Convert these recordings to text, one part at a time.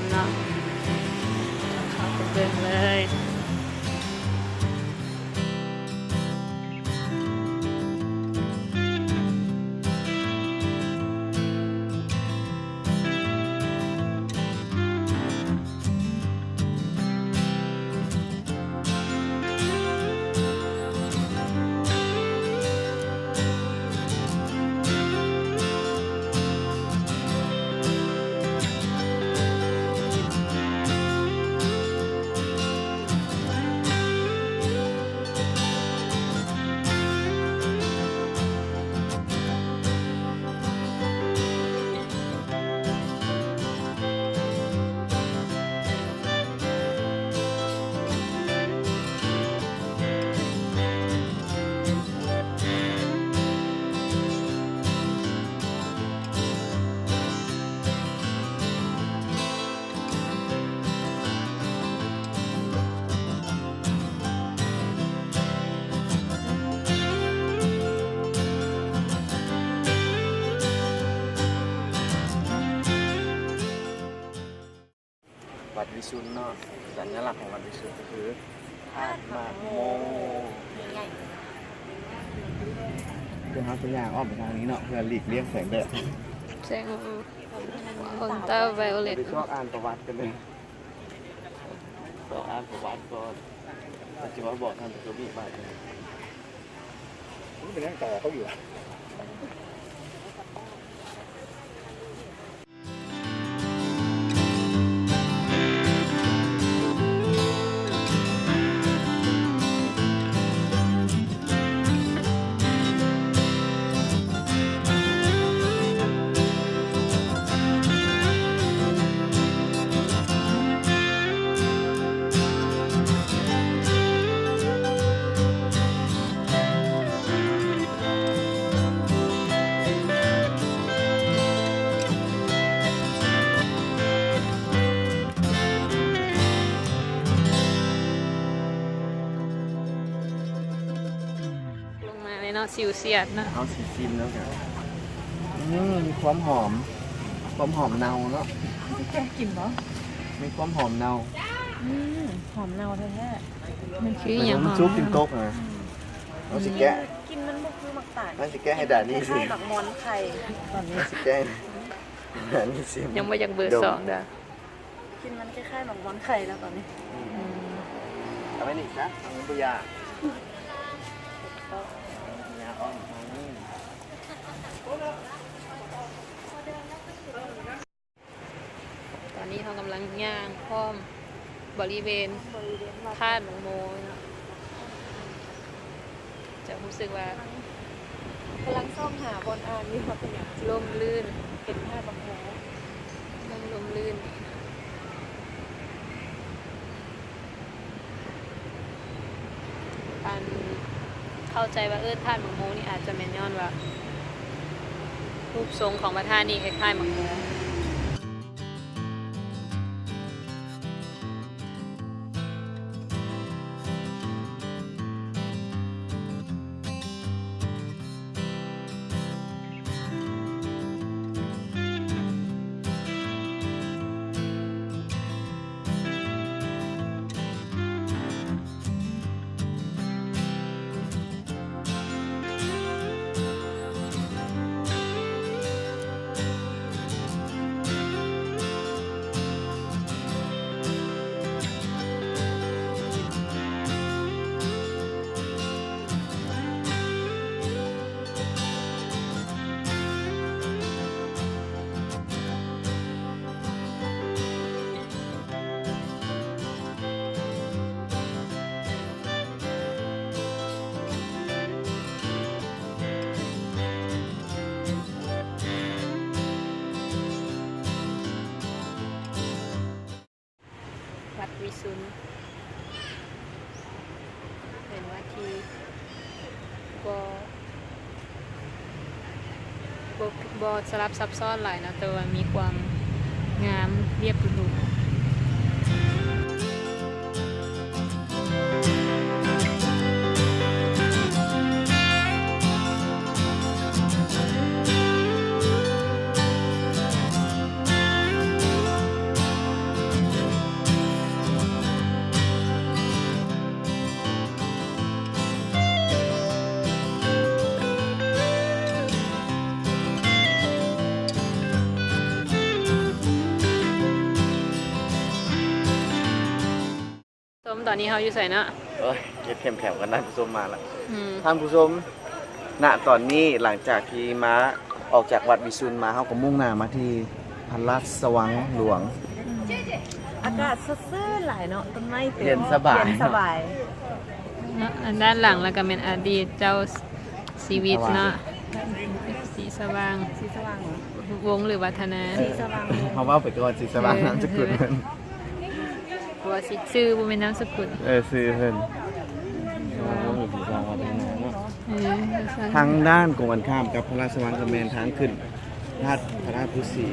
ເນາະ ເຂົ້າໄປເບິ່ງເລີຍ. ວັດວິຊຸນເນາະ ສັນຍະລັກຂອງວັດວິຊຸນກໍຄືທາດໝາກໂມ. ເພື່ອເຮົາຈະຍ່າງອ້ອມໄປທາງນີ້ເນາະ ເພື່ອຫຼີກລ່ຽງແສງແດດ ແສງ Ultraviolet ໄປຊອກອ່ານປະຫວັດກັນເລີຍ ຊອກອ່ານປະຫວັດກ່ອນ ແລ້ວຊິມາບອກທ່ານຜູ້ຊົມອີກບາດໜຶ່ງ. ມັນເປັນຫຍັງຕໍ່ເຂົາຢູ່? ລົງມາເລີຍເນາະ ຊິວສຽດເນາະ ເຮົາຊິຊີມແລ້ວກະ ອືມ ມີຄວາມຫອມ ຄວາມຫອມເນົ່າເນາະ ຊິແກະກິນບໍ່? ມີຄວາມຫອມເນົ່າ ອືມ ຫອມເນົ່າແທ້ໆ ມັນຄືອີ່ຫຍັງ? ມັນສຸກກິນຕົກນະ ອືມ ເຮົາຊິແກະ ກິນມັນບໍ່ຄືໝາກຕານ ເຮົາຊິແກະໃຫ້ດານີຊິ ໝາກມອນໄຂ່ ຕອນນີ້ຊິແກະ ດານີຊິ ຍັງບໍ່ຢາກເບີສອງເດີ້. ກິນມັນຄ້າຍໆໝາກບອນໄຂ່ແລ້ວຕອນນີ້ ອືມ ເອົາໄວ້ນີ້ຊະ ເອົາເງິນບໍ່ຢາກ ຢາອ້ອມ ອືມ ຕອນນີ້ເຮົາກຳລັງຍ່າງອ້ອມບໍລິເວນ ບໍລິເວນວັດ ທາດໝາກໂມເນາະ. ຈະຮູ້ສຶກວ່າ ກຳລັງຊອກຫາບ່ອນອ່ານຢູ່ວ່າເປັນຫຍັງ ລົມລື່ນ ເປັນທາດບັກໂມ ເບິ່ງລົມລື່ນ ອັນເຂົ້າໃຈວ່າເອີ້ນທາດບັກໂມນີ້ ອາດຈະແມ່ນຍ້ອນວ່າ ຮູບຊົງຂອງພະທາດນີ້ຄ້າຍໆບັກໂມ. ວັດວິຊຸນ ເປັນວັດທີ່ບໍ່ ບໍ່ ບໍ່ສະຫຼັບຊັບຊ້ອນຫຼາຍເນາະ ແຕ່ວ່າມີຄວາມງາມລຽບຫຼູ. ຕອນນີ້ເຮົາຢູ່ໃສເນາະ? ໂອ້ຍ ເກັບເຂັມແຂນກັນ ທ່ານຜູ້ຊົມມາລະ. ອືມ ທ່ານຜູ້ຊົມ ນະຕອນນີ້ ຫຼັງຈາກທີ່ມາ ອອກຈາກວັດວິຊຸນມາ ເຮົາກໍມຸ່ງໜ້າມາທີ່ພະລາຊະວັງຫຼວງ. ອືມ ອາກາດສົດຊື່ນຫຼາຍເນາະ ຕົ້ນໄມ້ເຕັມ ເຢັນສະບາຍ ເຢັນສະບາຍເນາະ. ເນາະ ອັນດ້ານຫຼັງລະກະແມ່ນອະດີດເຈົ້າຊີວິດເນາະ ສີສະຫວ່າງ ສີສະຫວ່າງ ວົງ ຫຼື ວັດທະນາ ເອີ ສີສະຫວ່າງ ເຮົາເວົ້າໄປກ່ອນ ສີສະຫວ່າງ ເອີ ນາມສະກຸນເພິ່ນ. ບໍ່ ຊິຊື່ບໍ່ແມ່ນນາມສະກຸນ ເອີ ຊື່ເພິ່ນ. ເອີ ທາງດ້ານກົງກັນຂ້າມກັບພະລາຊະວັງກະແມ່ນທາງຂຶ້ນທາດພະນາດພູສີ.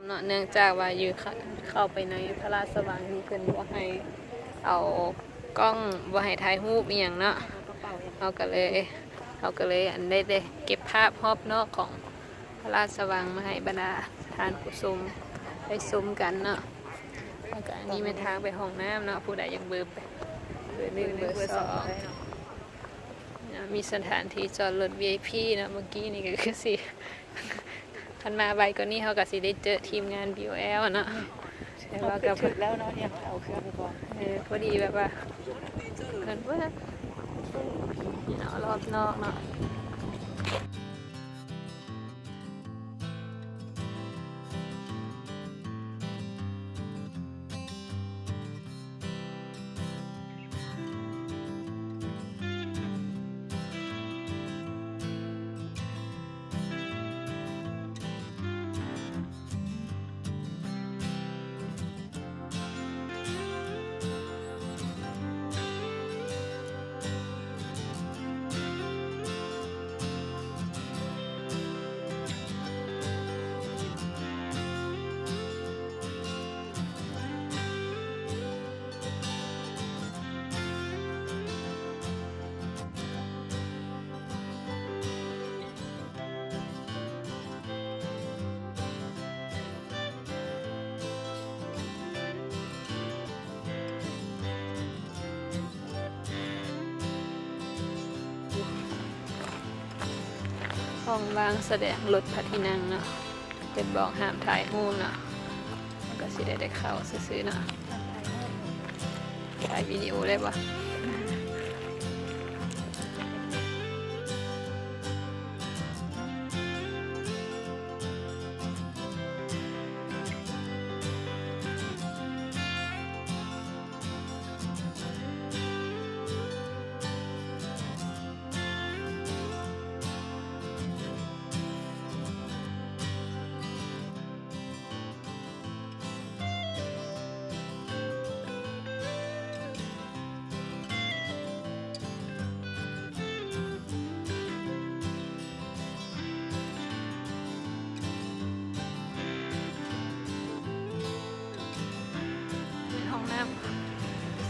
ເນາະ ເນື່ອງຈາກວ່າຢູ່ ເຂົ້າໄປໃນພະລາຊະວັງນີ້ ເພິ່ນບໍ່ໃຫ້ເອົາກ້ອງ ບໍ່ໃຫ້ຖ່າຍຮູບອີ່ຫຍັງເນາະ. ເຮົາກໍເລີຍ ເຮົາກໍເລີຍ ອັນ ໄດ້ ໄດ້ເກັບພາບຮອບນອກຂອງພະລາຊະວັງມາໃຫ້ບັນດາທ່ານຜູ້ຊົມໄດ້ຊົມກັນເນາະ. ແລ້ວກໍອັນນີ້ແມ່ນທາງໄປຫ້ອງນ້ຳເນາະ ຜູ້ໃດຢາກເບີ ເບີໜຶ່ງ ເບີສອງ ມີສະຖານທີ່ຈອດລົດ ວີໄອພີ ເນາະ. ເມື່ອກີ້ນີ້ກໍຄືຊິ ຄັນມາໄວກວ່ານີ້ ເຮົາກໍຊິໄດ້ເຈີທີມງານ ບີໂອແອລ ເນາະ. ແຕ່ວ່າກໍຖືກແລ້ວເນາະ ທີ່ເຮົາເອົາເຄື່ອງໄປກ່ອນ. ເອີ ພໍດີແບບວ່າເພິ່ນເວີກເນາະ ຮອບນອກເນາະ. ຫ້ອງວ່າງສະແດງລົດພະທີ່ນັ່ງເນາະ ເປັນບອກຫ້າມຖ່າຍຮູບເນາະ. ມັນກໍຊິໄດ້ ໄດ້ເຂົ້າຊື່ໆເນາະ. ຖ່າຍວິດີໂອໄດ້ບໍ່? ຫ້ອງ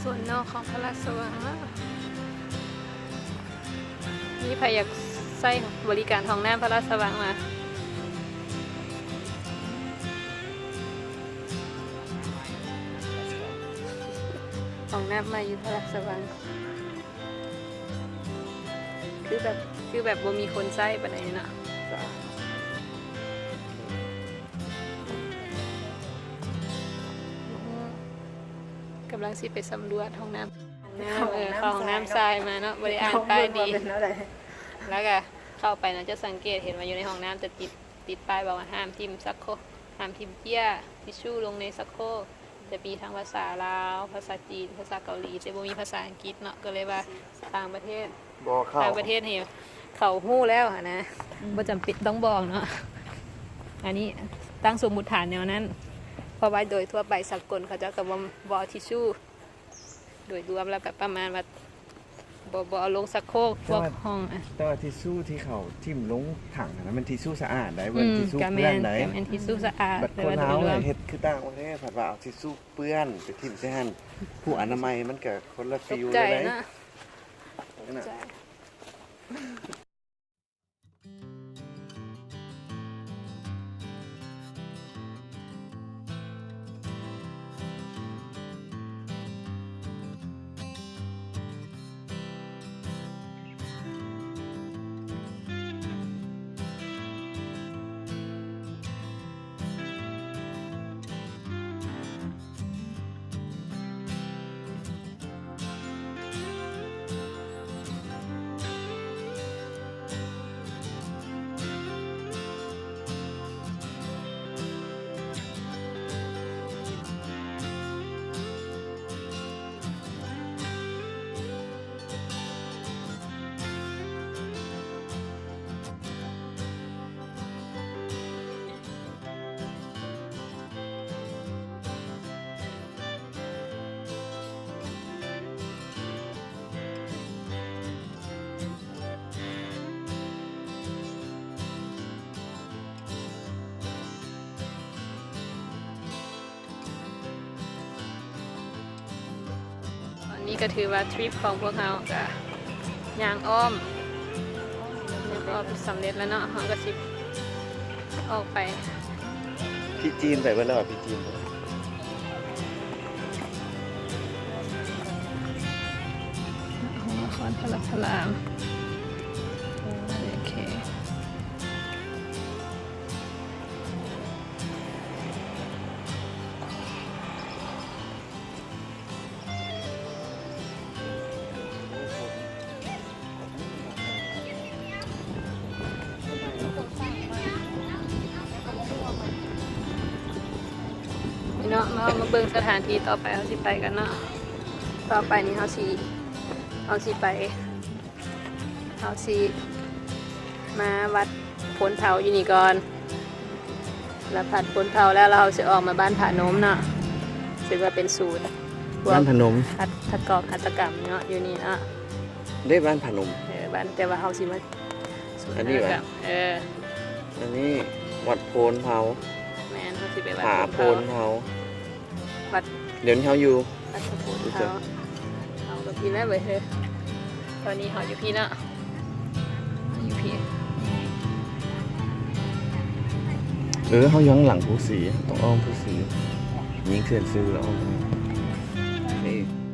ສ່ວນນອກຂອງພະລາຊະວັງເນາະ ມີໃຜຢາກໃຊ້ບໍລິການຫ້ອງນ້ຳພະລາຊະວັງມາ? ຫ້ອງນ້ຳໃໝ່ຢູ່ພະລາຊະວັງ ຄືແບບ ຄືແບບບໍ່ມີຄົນໃຊ້ປານໃດເນາະ. ກຳລັງຊິໄປສຳຫຼວດຫ້ອງນ້ຳ ເອີ ເຂົ້າຫ້ອງນ້ຳຊາຍມາເນາະ ບໍ່ໄດ້ອ່ານປ້າຍດີ ແລ້ວກະເຂົ້າໄປເນາະ ຈະສັງເກດເຫັນວ່າຢູ່ໃນຫ້ອງນ້ຳຈະຕິດ ຕິດປ້າຍບອກວ່າຫ້າມຖິ້ມຊັກໂຄກ ຫ້າມຖິ້ມເຈ້ຍ ທິດຊູລົງໃນຊັກໂຄກ ຈະມີທັງພາສາລາວ ພາສາຈີນ ພາສາເກົາຫຼີ ແຕ່ບໍ່ມີພາສາອັງກິດເນາະ ກໍເລີຍວ່າຕ່າງປະເທດ ບໍ່ເຂົ້າ ຕ່າງປະເທດນີ້ເຂົາຮູ້ແລ້ວຫັ້ນນະ ອືມ ບໍ່ຈຳເປັນຕ້ອງບອກເນາະ ອັນນີ້ຕັ້ງສົມມຸດຖານແນວນັ້ນ ເພາະວ່າໂດຍທົ່ວໄປສາກົນເຂົາເຈົ້າກໍບໍ່ ບໍ່ເອົາທິດຊູ ໂດຍລວມແລ້ວແບບປະມານວ່າ ບໍ່ ບໍ່ເອົາລົງຊັກໂຄກ ແຕ່ວ່າ ພວກຫ້ອງ ແຕ່ວ່າທິດຊູທີ່ເຂົາຖິ້ມລົງຖັງຫັ້ນນະ ແມ່ນທິດຊູສະອາດໃດ໋ ບໍ່ແມ່ນ ອືມ ທິດຊູເປື້ອນໃດ໋ ກໍແມ່ນ ກໍແມ່ນທິດຊູສະອາດ ບັດຄົນລາວເຮັດຄືຕ່າງປະເທດ ພັດວ່າເອົາທິດຊູເປື້ອນໄປຖິ້ມໃສ່ຫັ້ນ ຜູ້ອະນາໄມມັນກໍຄົນລະຟີວເລີຍເນາະ. ຕອນນີ້ກໍຖືວ່າທຣິບຂອງພວກເຮົາກໍຍ່າງອ້ອມ ຍ່າງອ້ອມສຳເລັດແລ້ວເນາະ ເຮົາກໍຊິອອກໄປ ທີ່ຈີນໄປເບິດແລ້ວ ທີ່ຈີນ ນະຄອນພະລັດພະລາມ ໂອເຄ. ນີ້ເນາະ ເຮົາມາເບິ່ງສະຖານທີ່ຕໍ່ໄປ ເຮົາຊິໄປກັນເນາະ. ຕໍ່ໄປນີ້ເຮົາຊິ ເຮົາຊິໄປ ເຮົາຊິມາວັດໂພນເຖົ້າຢູ່ນີ້ກ່ອນ ແລ້ວວັດໂພນເຖົ້າແລ້ວ ແລ້ວເຮົາຊິອອກມາບ້ານຜານົມເນາະ ເຊິ່ງວ່າເປັນສູນພວກ ບ້ານຜານົມ ຫັດຖະກອມ ຫັດຖະກຳເນາະ ຢູ່ນີ້ເນາະ ເດ້ ບ້ານຜານົມ ເອີ ບ້ານ ແຕ່ວ່າເຮົາຊິມາ ສູນ ອັນນີ້ຫວາ ເອີ ອັນນີ້ວັດໂພນເຖົ້າ ແມ່ນ ເຮົາຊິໄປວັດ ຜາໂພນເຖົ້າ ວັດ ດຽວນີ້ເຮົາຢູ່ ວັດໂພນເຖົ້າ ເຮົາກໍພີ້ແລ້ວເວີຍ ເຮີ ຕອນນີ້ເຮົາຢູ່ພີ້ເນາະ ເຮົາຢູ່ພີ້ ເອີ ເຮົາຢູ່ທາງຫຼັງພູສີ ຕ້ອງອ້ອມພູສີ ຍິງເສັ້ນຊື່ແລ້ວອ້ອມ ນີ້.